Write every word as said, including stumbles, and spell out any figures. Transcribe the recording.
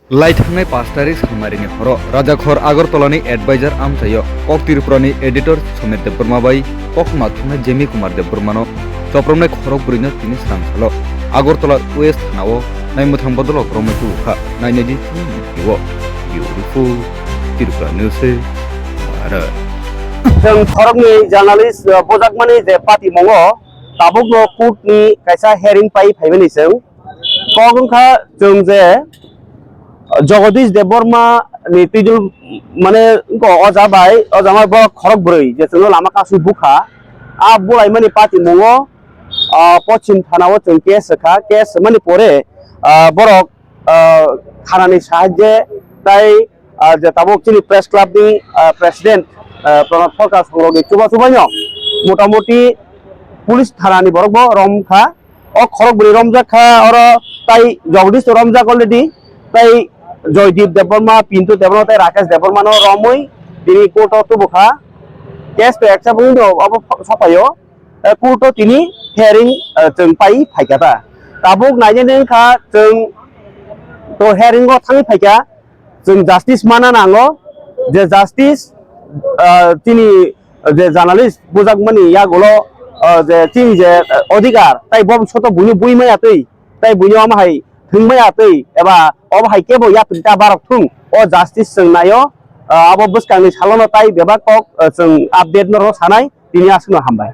Lai thangnai pash tarik Salmarini horo Rajakhor Agartala ni advisor amchaio kok Tripura ni editor Somir Debbarma bai koktwma thumnai Jemi Kumar Debbarma no chopromnai khorok bwrwi no tini srang salo Agartala West thana o naimwthang bodol rok romwi tubu kha. Nainai di chini video. Beautiful Tripura News se Bharat. Chwng khoroknwi journalist, uh, bujakmani je patimungo tabukno court ni kaisa hearing pai phaimani chwng. Kok wngkha chwng je Jagadish Debbarma ni twijol mane wngkha oja bai, oja ma borok khorok bwrwi je chwngno lama kasui bukha. A bulaimani patimungo, ah, Pochim thana o chwng case rwkha. Case rwmani pore, ah, borok, ah, thanani sahajye tai, ah, je tabuk chini press club ni, ah, president, ah, Pranab Sarkar songrokni chuba chubaino motamoti police thanani borok bo romkha. O khorok bwrwi romjak kha, oro tai Jagadish to romjak already, tai Joydeep Debbarma, Pintu Debbarma, tai Rakesh Debbarma no romwi tini court o tubu kha. Case to accept wngwi no obo sapaio. Eh, court o tini hearing, eh, chwng pai phaikha ta. Tabuk nainani wngkha chwng to hearing o thangwi phaikha. Chwng justice mana nango, je justice, ah, chini je journalist bujakmani yagulo, ah, je chini je, ah, odhikar, tai bo soto buino bui maya twi, tai buino ama hai thwng maya twi, eba obo hai kebo yapri ta barok thung, o justice chwng naio, ah, abo bwskangni salono tai bebak kok, ah, chwng update no rw sanai, tini aswkno hambai.